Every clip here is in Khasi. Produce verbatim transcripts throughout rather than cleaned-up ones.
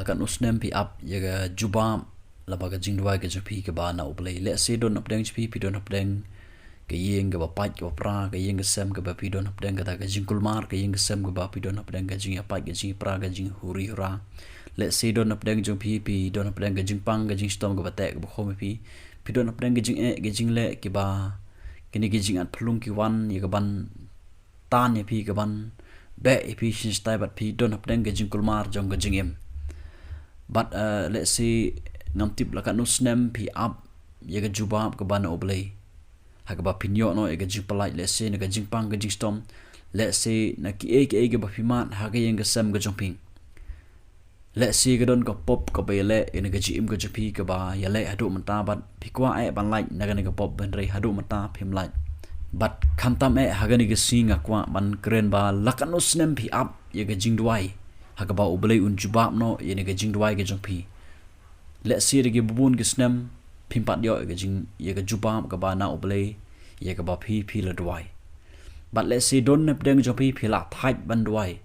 La katno snem phi ap ïa ka jubab lyngba ka jingduwai ka jong phi kaba na U Blei? Lehse don hapdeng jong phi, phi don hapdeng ka ïing kaba pait kaba pra, ka ïing ka sem kaba phi don hapdeng kata ka jingkulmar, ka ïing ka sem kaba phi don hapdeng ka jingïapait, ka jingïapra, ka jinghuri hura. Lehse don hapdeng jong phi, phi don hapdeng ka jingpang ka jingshitom kaba teh kaba khum ïa phi. Phi don hapdeng ka jingeh ka jingleh kiba kine ki jingat phyllung ki wan ïa kaban tan ïa phi, kaban beh ïa phi shisha bad phi don hapdeng ka jingkulmar jong ka jingim. Bad, eh, lehse ngam tip la katno snem phi ap ïa ka jubab kaba na U Blei ha kaba phin ïoh noh ïa ka jingpyllait, lehse na ka jingpang ka jingshitom, lehse na kiei kiei kaba phi mad ha ka ïing ka sem ka jong phi. Lehse ka don ka pop kaba ïaleh ïa ka jingim ka jong phi kaba ïaleh haduh mynta bad phi kwah eh ban lait na kane ka pop, hynrei haduh mynta phim lait. Bad khamtam eh ha kane ka sngi nga kwah ban kren ba la katno snem phi ap ïa ka jingduwai ha kaba U Blei un jubab noh ïa ka jingduwai ka jong phi. Lehse da kiba bun ki snem phim pat ïoh ïa ka jing, ïa ka jubab kaba na U Blei ïa kaba phi, phi la duwai. Bad lehse don hapdeng jong phi, phi la thait ban duwai,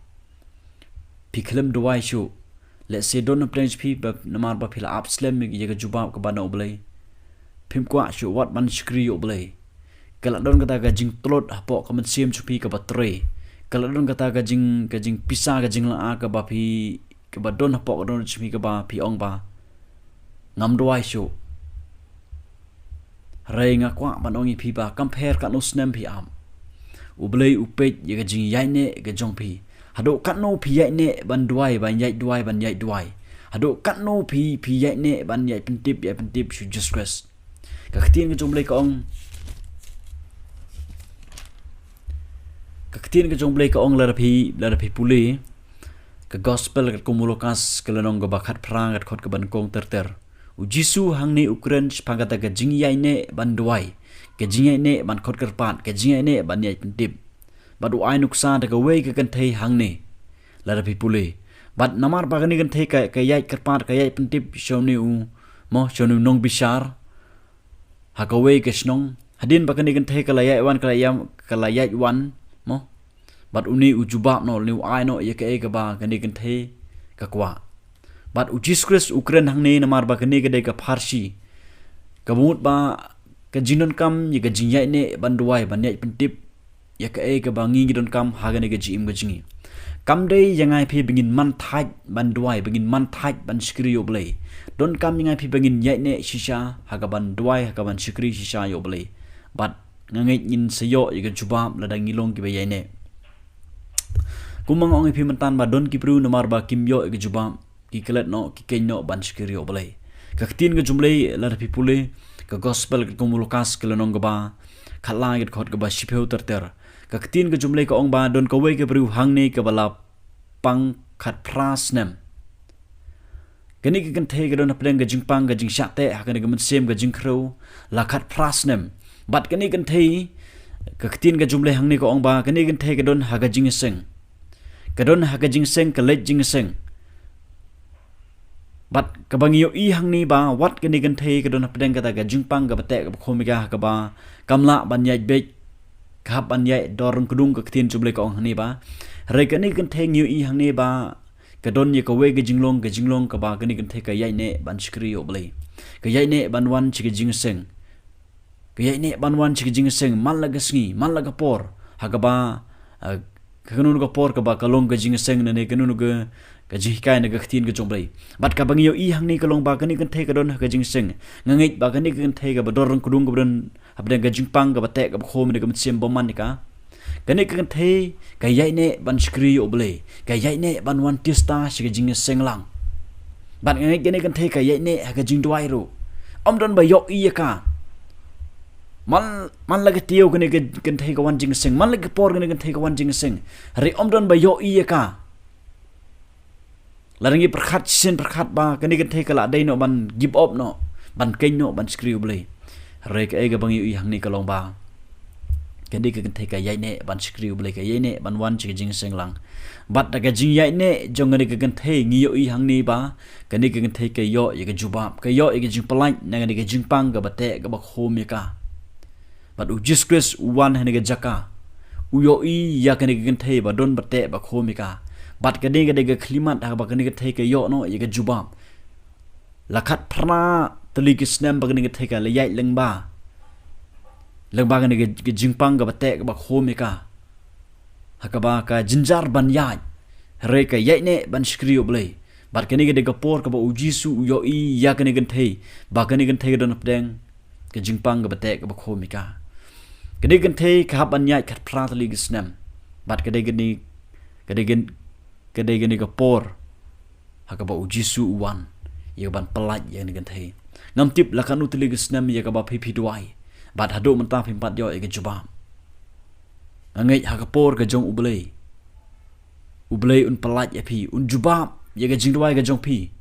phi khlem duwai shuh. Lehse don hapdeng jong phi ba namar ba phi la ap slem ïa ka jubab kaba na U Blei, phim kwah shuh wat ban shakri ïa U Blei. Ka la don kata ka jingtlot hapoh ka mynsiem jong phi kaba trei. Ka la don kata ka jing, ka jingpisa, ka jinglynga kaba phi, kaba don hapoh ka dohnud jong phi kaba phi ong ba ngam duwai shuh. Hynrei nga kwah ban ong ïa phi ba kam pher katno snem phi ap, U Blei u peit ïa ka jingïaineh ka jong phi. Haduh katno phi ïaineh ban duwai, ban ïaid duwai, ban ïaid duwai? Haduh katno phi, phi ïaineh ban ïaid pyntip, ïaid pyntip sha U Jisu Khrist? Ka ktien ka jong U Blei ka ong, ka ktien ka jong U Blei ka ong, lada phi, lada phi pule ka Gospel katkum u Lukas, ka lynnong kaba khatphra, ka dkhot kaba nyngkong ter ter. U Jisu hangne u kren shaphang kata ka jingïaineh ban duwai, ka jingïaineh ban khot kyrpad, ka jingïaineh ban ïaid pyntip. Bad u ai nuksa da kawei ka kynthei hangne, lada phi pule. Bad namar ba kane ka kynthei ka, ka ïaid kyrpad, ka ïaid pyntip sha une u, mo, sha une u nongbishar ha kawei ka shnong. Hadien ba kane ka kynthei ka la ïaid wan, ka la ïam, ka la ïaid wan, mo, bad une u jubab noh, une u ai noh ïa kaei kaba kane ka kynthei ka kwah. Bad U Jisu Khrist u kren hangne namar ba kane ka dei ka pharshi, kaba mut ba ka jingdonkam ïa ka jingïaineh ban duwai, ban ïaid pyntip ïa kaei kaba ngi, ngi donkam ha kane ka jingim ka jong ngi. Kam dei ïa nga ïa phi ba ngin man thait ban duwai, ba ngin man thait ban shakri ïa U Blei. Donkam ïa nga ïa phi ba ngin ïaineh shisha ha kaban duwai, ha kaban shakri shisha ïa U Blei. Bad nga ngeit ngin sa ïoh ïa ka jubab lada ngi long kiba ïaineh. Kumba nga ong ïa phi mynta ba don ki briew namar ba kim ïoh ïa ka jubab, ki klet noh, ki khein noh ban shakri ïa U Blei. Ka ktien ka jong U Blei, lada phi pule ka Gospel katkum u Lukas, ka lynnong kaba khatlan, ka dkhot kaba shiphew ter ter. Ka ktien ka jong U Blei ka ong ba don kawei ka briew hangne kaba la pang khatphra snem. Kane ka kynthei ka don hapdeng ka jingpang, ka jingshah teh ha kane ka mynsiem, ka jingkhrew, la khatphra snem. Bad kane ka kynthei, ka ktien ka jong U Blei hangne ka ong ba kane ka kynthei ka don ha ka jingïaseng. Ka don ha ka jingïaseng, ka leit jingïaseng. Bad kaba ngi ïohi hangne ba wat kane ka kynthei ka don hapdeng kata ka jingpang kaba teh kaba khum ïa ka, ha kaba kam lah ban ïaid beit, ka hap ban ïaid dor ryngkdung, ka ktien jong U Blei ka ong hangne ba. Hynrei kane ka kynthei ngi ïohi hangne ba ka don ïa kawei ka jinglong, ka jinglong kaba kane ka kynthei ka ïaineh ban shakri ïa U Blei. Ka ïaineh ban wan sha ka jingïaseng. Ka ïaineh ban wan sha ka jingïaseng man la ka sngi, man la ka por, ha kaba, eh, kano kano ka por kaba ka long ka jingïaseng ne kano kano ka, ka jinghikai na ka ktien ka jong U Blei. Bad kaba ngi ïohi hangne ka long ba kane ka kynthei ka don ha ka jingïaseng. Nga ngeit ba kane ka kynthei kaba dor ryngkdung, kaba don hapdeng ka jingpang kaba teh kaba khum ïa ka mynsiem bymman ïa ka, kane ka kynthei ka ïaineh ban shakri ïa U Blei, ka ïaineh ban wan tista sha ka jingïaseng lang. Bad nga ngeit kane ka kynthei ka ïaineh ha ka jingduwai ruh. Ym don ba ïohi ïa ka. Man, man la ka taïew kane ka kynthei ka wan jingïaseng, man la ka por kane ka kynthei ka wan jingïaseng, hynrei ym don ba ïohi ïa ka. Lada ngi pyrkhat shisien pyrkhat ba kane ka kynthei ka la dei noh ban give up noh, ban khein noh ban shakri ïa U Blei. Hynrei kaei kaba ngi ïohi hangne ka long ba kane ka kynthei ka ïaineh ban shakri ïa U Blei, ka ïaineh ban wan sha ka jingïaseng lang. Bad da ka jingïaineh jong kane ka kynthei ngi ïohi hangne ba kane ka kynthei ka ïoh ïa ka jubab, ka ïoh ïa ka jingpyllait na kane ka jingpang kaba teh kaba khum ïa ka. Bad U Jisu Khrist u wan ha kane ka jaka, u ïohi ïa kane ka kynthei ba don ba teh ba khum ïa ka. Bad kane ka dei ka khyllipmat ha kaba kane ka kynthei ka ïoh noh ïa ka jubab. La khatphra tylli ki snem ba kane ka kynthei ka la ïaid lyngba, lyngba kane ka, ka jingpang kaba teh kaba khum ïa ka, ha kaba ka jynjar ban ïaid, hynrei ka ïaid ne ban shakri ïa U Blei. Bad kane ka dei ka por kaba U Jisu u ïohi ïa kane ka kynthei, ba kane ka kynthei ka don hapdeng ka jingpang kaba teh kaba khum ïa ka. Kane ka kynthei ka hap ban ïaid khatphra tylli ki snem. Bad ka dei kane, ka dei kane, ka dei kane ka por ha kaba U Jisu u wan ïa ka ban pyllait ïa kane ka kynthei. Ngam tip la katno tylli ki snem ïa kaba phi phi duwai, bad haduh mynta phim pat ïoh ïa ka jubab. Nga ngeit ha ka por ka jong U Blei, U Blei un pyllait ïa phi, un jubab ïa ka jingduwai ka jong phi.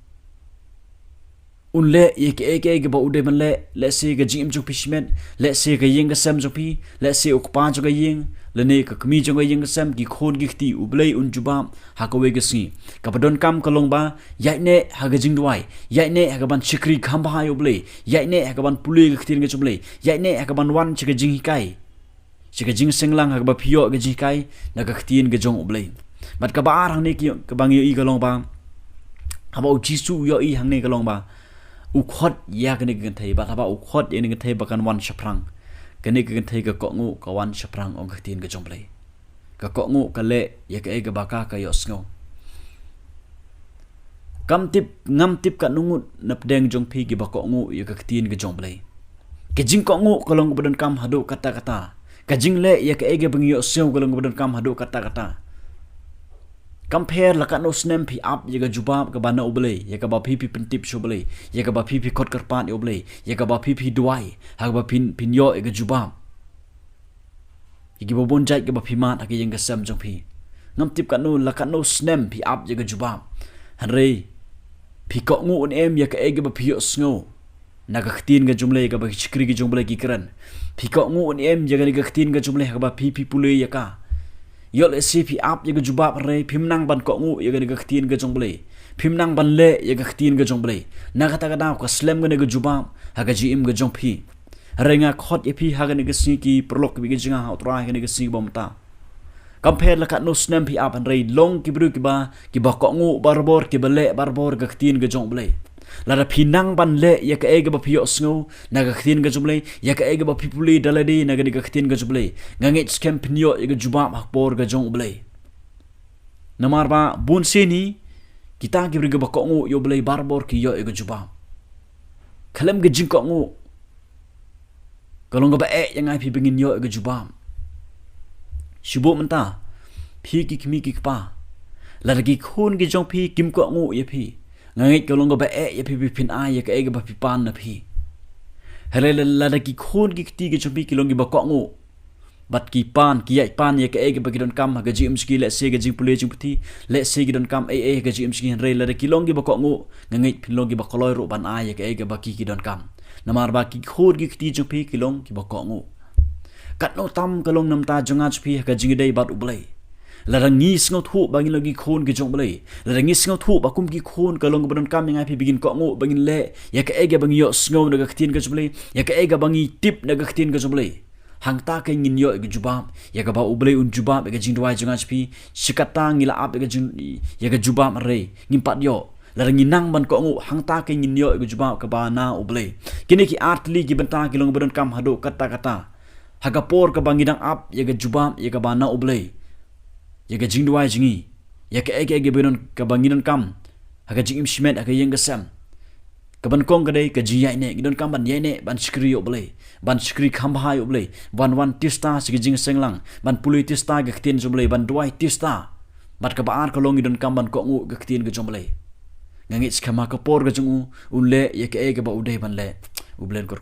Un leh ïa kaei kaei kaba u dei ban leh, lehse ka jingim jong phi shimet, lehse ka ïing ka sem jong phi, lehse u kpa jong ka ïing, lane ka kmie jong ka ïing ka sem, ki khun ki kti, U Blei un jubab ha kawei ka sngi. Kaba donkam ka long ba ïaid ne ha ka jingduwai, ïaid ne ha ka ban shakri kham bha ïa U Blei, ïaid ne ha ka ban pule ka ktien ka jong U Blei, ïaid ne ha ka ban wan sha ka jinghikai, sha ka jingseng lang ha kaba phi ïoh ka jinghikai na ka ktien ka jong U Blei. Bad kaba ar hangne ki, kaba ngi ïohi ka long ba, haba U Jisu u ïohi hangne ka long ba, u khot ïa kane ka kynthei, bad haba u khot ïa kane ka kynthei ba kan wan shaphrang, kane ka kynthei ka kohnguh, ka wan shaphrang ong ka ktien ka jong U Blei. Ka kohnguh, ka leh ïa kaei kaba ka, ka ïohsngew. Kam tip, ngam tip katno ngut napdeng jong phi kiba kohnguh ïa ka ktien ka jong U Blei. Ka jingkohnguh ka long kaba donkam haduh katta katta. Ka jingleh ïa kaei kaba ngi ïohsngew ka long kaba donkam haduh katta katta. Kam pher la katno snem phi ap ïa ka jubab kaba na U Blei, ïa kaba phi phi pyntip sha U Blei, ïa kaba phi phi khot kyrpad ïa U Blei, ïa kaba phi phi duwai ha kaba phin, phin ïoh ïa ka jubab ïa kiba bun jait kiba phi mad ha ka ïing ka sem jong phi. Ngam tip katno, la katno snem phi ap ïa ka jubab, hynrei phi kohnguh ne em ïa kaei kaba phi ïohsngew na ka ktien ka jong U Blei, kaba ki shakri ki jong U Blei ki kren? Phi kohnguh ne em ïa kane ka ktien ka jong U Blei ha kaba phi phi pule ïa ka? Ïoh lehse phi ap ïa ka jubab, hynrei phim nang ban kohnguh ïa kane ka ktien ka jong U Blei, phim nang ban leh ïa ka ktien ka jong U Blei. Na kata ka daw ka slem kane ka jubab ha ka jingim ka jong phi. Hynrei nga khot ïa phi ha kane ka sngi, ki paralok kiba ïeit jong nga ha U Trai, ha kane ka sngi ba mynta. Kam pher la katno snem phi ap, hynrei long ki briew kiba, kiba kohnguh barabor, kiba leh barabor ka ktien ka jong U Blei. Lada phi nang ban leh ïa kaei kaba phi ïohsngew na ka ktien ka jong U Blei, ïa kaei kaba phi pule da lade na kane ka ktien ka jong U Blei, nga ngeit skhem phin ïoh ïa ka jubab ha ka por ka jong U Blei. Namar ba bun sien hi kita ki briew kiba kohnguh ïa U Blei barabor ki ïoh ïa ka jubab. Khlem ka jingkohnguh ka long kaba eh ïa nga ïa phi ba ngin ïoh ïa ka jubab. Shu buh mynta, phi ki kmie ki kpa, lada ki khun ki jong phi kim kohnguh ïa phi, nga ngeit ka long kaba eh ïa phi ba phin ai ïa kaei kaba phi pan na phi. Hynrei la, lada ki khun ki kti ki jong phi ki long kiba kohnguh, bad ki pan, ki ïaid pan ïa kaei kaba ki donkam ha ka jingim jong ki, lehse ka jingpule jingputhi, lehse ki donkam ei ei ha ka jingim jong ki, hynrei lada ki long kiba kohnguh, nga ngeit phin long kiba kloi ruh ban ai ïa kaei kaba ki, ki donkam. Namar ba ki khun ki kti jong phi ki long kiba kohnguh. Katno tam ka long na bynta jong nga jong phi ha ka jingïadei bad U Blei. Lada ngi sngewthuh ba ngi long ki khun ki jong U Blei, lada ngi sngewthuh ba kum ki khun ka long kaba donkam ïa nga ïa phi ba ngin kohnguh, ba ngin leh ïa kaei kaba ngi ïohsngew na ka ktien ka jong U Blei, ïa kaei kaba ngi tip na ka ktien ka jong U Blei, hangta keiñ ngin ïoh ïa ka jubab, ïa kaba U Blei un jubab ïa ka jingduwai jong nga jong phi. Shi katta ngi la ap ïa ka jing, ïa ka jubab, hynrei ngim pat ïoh. Lada ngi nang ban kohnguh, hangta keiñ ngin ïoh ïa ka jubab kaba na U Blei. Kine ki ar tylli ki bynta ki long ba donkam haduh katta katta. Ha ka por kaba ngi dang ap ïa ka jubab ïa kaba na U Blei, ïa ka jingduwai jong ngi, ïa kaei kaei kaba don, kaba ngi donkam ha ka jingim shimet, ha ka ïing ka sem, ka ban kong ka dei ka jingïaineh. Ngi donkam ban ïaineh, ban shakri ïa U Blei, ban shakri kham bha ïa U Blei, ban wan tista sha ka jingseng lang, ban pule tista ka ktien jong U Blei, ban duwai tista. Bad kaba ar ka long ngi donkam ban kohnguh ka ktien ka jong U Blei. Nga ngeit skhem ha ka por ka jong U, un leh ïa kaei kaba U dei ban leh. U Blei un kyrkhu